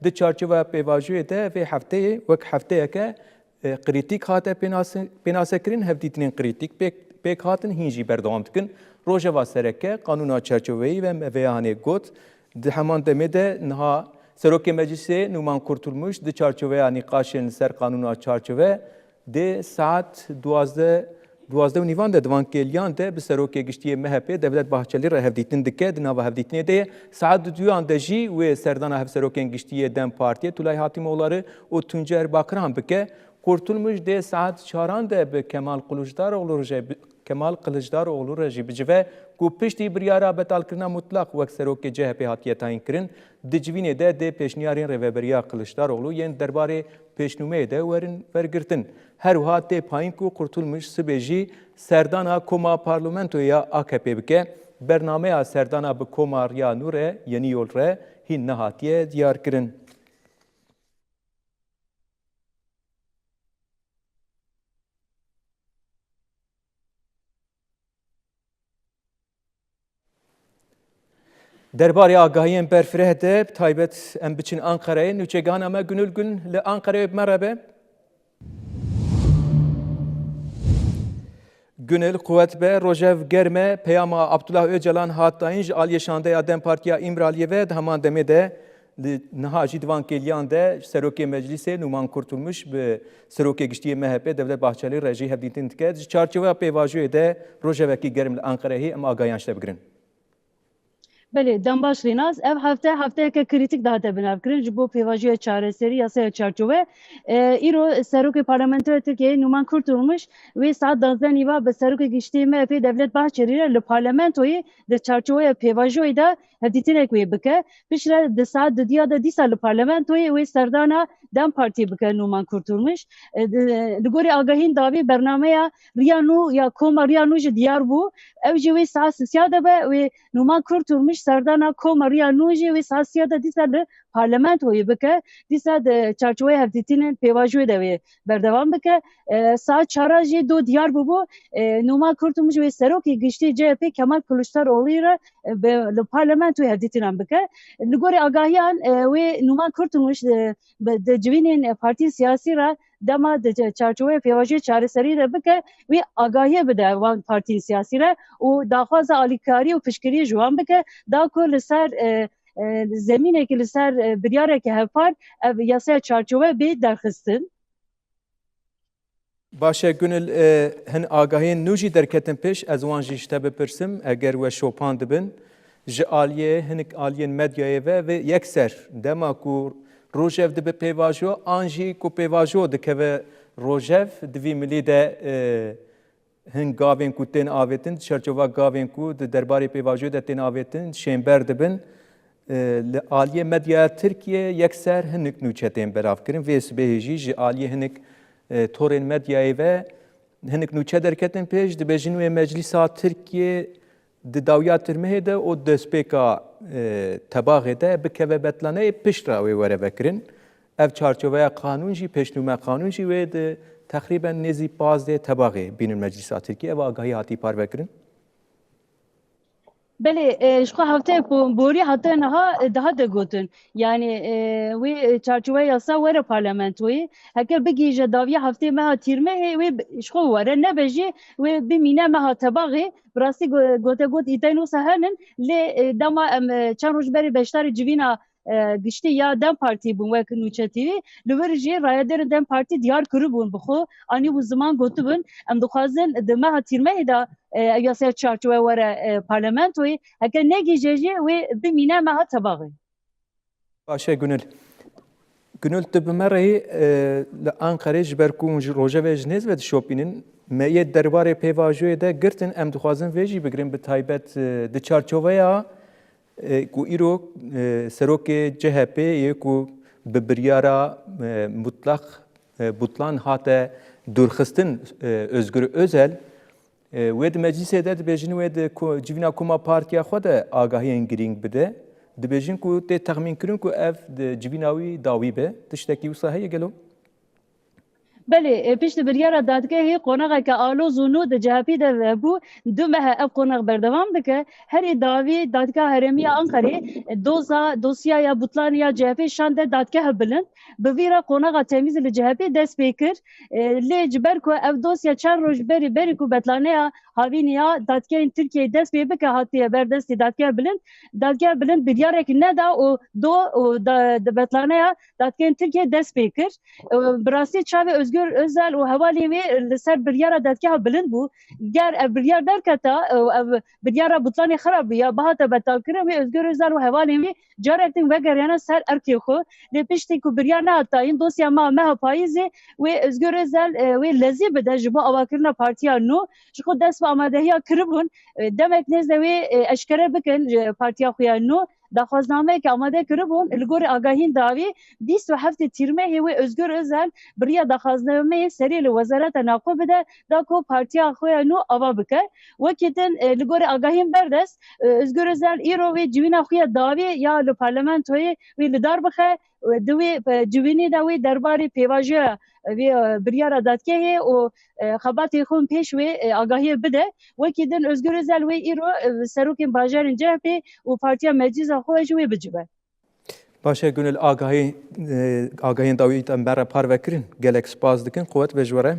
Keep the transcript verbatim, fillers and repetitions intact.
Di çarçoveya pêvajoyê de vê hefteyê wek hefteyeke, e, krîtîk hate pênase-, pênasekirin, hevdîtinên krîtîk pêk, pêk hatin, hîn jî berdewam dikin. Rojeva sereke, qanûna çarçoveyî ve me vêya hanê got. Di heman demê de niha Serokê Meclîsê Nûman Kurtulmuş di çarçoveya nîqaşên li ser qanûna çarçove dê saet duwazdeh, duwazdeh û nîvan de di van kêliyan de bi Serokê Giştî yê M H P Devlet Bahçelî re hevdîtin dike. Di nava hevdîtinê de ye. Saet duduyan de jî wê serdana hevserokên giştî yê DEM Partiyê Tulay Hatîmoğulları û Tuncer Bakiran bike. Kurtulmuş dê saet çaran de bi Kemal Kılıçdaroğlu re, Kemal Kılıçdaroğlu re jî bicive ku piştî biryara betalkirina mutlaq wek serokê C H P hatiye tayînkirin, di civînê de dê pêşniyarên Rêveberiya Kılıçdaroğlu yên derbarê pêşnûmeyê de werin wergirtin. Her wiha tê payîn ku Kurtulmuş sibê jî serdana koma parlamentoyê ya A K P bike. Bernameya serdana bi koma Riya Nû re, Yenî Yol re, hîn nehatiye diyarkirin. Derbarê agahiyên berfireh de bi taybet em biçin Anqereyê. Nûçegihana me Gunil Gun li Anqereyê bi me re be. Gunil, quwet be, rojev germ e. Peyama Abdullah Ocalan hat dayîn ji aliyê şandeya DEM Partiya Îmraliyê ve di heman demê de Di, niha jî di van kêliyan de Serokê Meclîsê Nûman Kurtulmuş bi Serokê Giştî yê M H P Devlet Bahçelî re jî hevdîtin dike. Ji çarçoveya pêvajoyê de rojevekî germ li Anqereyê hê em agahiyan ji te bigirin. Belê, dem baş Rênas. Ev hefte hefteyeke krîtîk dihate binavkirin ji bo pêvajoya çareserî yasaya çarçove. E, îro Serokê Parlamentoya Tirkiyeyê Nûman Kurtulmuş wê saet duwazdeh nîva bi Serokê Giştî yê M H P Devlet Bahçelî re li parlamentoyê di çarçoveya pêvajoyê de hevdîtinek wê bike. Piştre di saet duduya de dîsa li parlamentoyê wê serdana DEM Partiyê bike Nûman Kurtulmuş. E, di, li gorî agahiyên dawî bernameya Riya Nû ya Koma Riya Nû jî diyar bû. Ew jî wê saet sisiya de be, wê Nûman Kurtulmuş serdana Koma Riya Nû jî wê saet sisiya de dîsa li parlamentoyê bike. Dîsa di çarçoveya hevdîtinên pêvajoyê de wê berdewam bike. E, saet çara jî do diyar bûbû. E, Nûman Kurtulmuş wê serokê giştî C H P Kemal Kılıçdaroğlu re, e, bi, li parlamentoyê hevdîtinan bike. Li gorî agahiyan, e, wê Nûman Kurtulmuş, e, bi, di civînên partiyên siyasî re dema di çarçoveya pêvajoyê çareserî re bike, wê agahiyê bide wan partiyên siyasî re û daxwaza alîkarî û piştgiriyê ji wan bike, da ku li ser, e, e, zemînekî li ser, e, biryareke hevpar ev yasaya çarçove bê derxistin. Baş e Gunil, e, hin agahiyên nû jî derketin pêş, ez wan jî ji te bipirsim, eger we şopan dibin. Ji aliyê hinik aliyên medyayê ve, ve yekser, dema ku rojev dibe pêvajo, an jî ku pêvajo dikeve rojev, di vî milî de, e, hin gavên ku tên avêtin, di çarçova gavên ku di derbarê pêvajoyê de tên avêtin, şênber dibin. E, li aliyê medyaya Tirkiye yekser hinik nûçe tên belavkirin. Vê sibehê jî ji aliyê hinik, e, torên medyayê ve hinik nûçe derketin pêş, dibêjin wê Meclîsa Tirkiye di dawiya tirmehê de û destpêka, e, tebaxê de bikeve betlaneyê, piştre wê were vekirin. Ev çarçoveya qanûn jî, pêşnûme qanûn jî wê di texrîben nêzî pazdeh tebaxê bînin Meclîsa Tirkiye. Ev agahî hatî parvekirin. Belê, e, ji xwe hefteyek bo-, borî hate niha, e, dihate gotin. Yanî, e, wê, e, çarçoveya yasa were parlamentoyê. Heke bigihîje dawiya heftê meha tîrmehê, wê bi-, ji xwe were. Nebe jî wê bimîne meha tebaxê. Bi rastî go-, gote got, îdeyên wisa henin. Lê, e, dema em, e, çend roj berê beşdarî civîna, e, giştî ya DEM Partî bûn wek Nûçe T V. Li wir jî rayedarên DEM Partî diyar kiribûn bi xwe, anîbû ziman gotibûn, em dixwazin di meha tîrmehê de, e, ev yasaya çarçoveya were, e, parlamentoyê. Heke negihîje jî wê bimîne meha tebaxê. Baş e Gunil. Gunil, tu bi me re yî, e, li Anqerê, ji ber ku hûn ji rojevê ji nêz ve dişopînin, me yê derbarê pêvajoyê de girtin, em dixwazin vê jî bigirin, bi taybet, e, di çarçoveya, e, ku îro, e, serokê C H P yê ku bi biryara, e, mutlaq, e, butlan hate dûrxistin, e, Özgür Özel, e, wê di meclîsê de dibêjin, wê di ko-, civîna koma partiya xwe de agahiyên girîng bide. Dibêjin ku tê texmînkirin ku ev di civîna wî dawî be. Tiştekî wisa heye gelo? Belê, e, piştî biryara dadgehê qonaxeke aloz û nû di C H P de bû. Du meh e ev qonax berdewam dike. Herî dawî Dadgeha Herêmî ya Anqerê, e, doza, dosyaya butlanê ya C H P şande Dadgeha Bilind. Bi vî re qonaxa temîzê li C H P dest pê kir. E, lê ji ber ku ev dosya çend roj berî, berî ku betlaneya havînî ya dadgehên Tirkiyeyê dest pê bike, hatiye ber destê Dadgeha Bilind, Dadgeha Bilind biryarek neda û do û da, di betlaneya dadgehên Tirkiyeyê dest pê kir. E, bi rastî çavê Özgür Özel û hevalên wê li ser biryara Dadgeha Bilind bû. Ger ev biryar derketa, e, ev biryara butlanê xirab bû ya bihate betalkirin, wê Özgür Özel û hevalên wê carek din vegeriyane ser erkê xwe. Lê piştî ku biryar nehat tayîn, dosya ma meha payîzê wê Özgür Özel, e, wê lezî bide ji bo avakirina partiya nû. Ji xwe dest bi amadehiya kiribûn, e, demek nêzde wê, e, eşkere bikin, e, partiya xwe ya nû. Daxwaznameyeke amade kiribûn, li gorî agahîn dawî bîst û heftê Tîrmehê wê Özgür Özel bi riya daxwaznameyê serî li Wezareta Navxwe bide, da ku partiya xwe ya nû ava bike. Wekî din, e, li gorî agahiyên berdest, e, Özgür Özel îro wê civîna xwe ya dawî ya li parlamentoyê wê li dar bixe, e, di wê, e, civînê de wê derbarê pêvajoya, e, vê, e, biryara dadgehê û, e, xebatê xwe pêş wê, e, agahiyê bide. Wekî din Özgür Özel wê îro, e, serokên bajarên C H P û partiya meclîsa xwe jî wê bicive. Baş e Gönül, agahî, e, agahiyên dawî te me re parve kirin. Gelek spas dikin. Quwet be ji we re.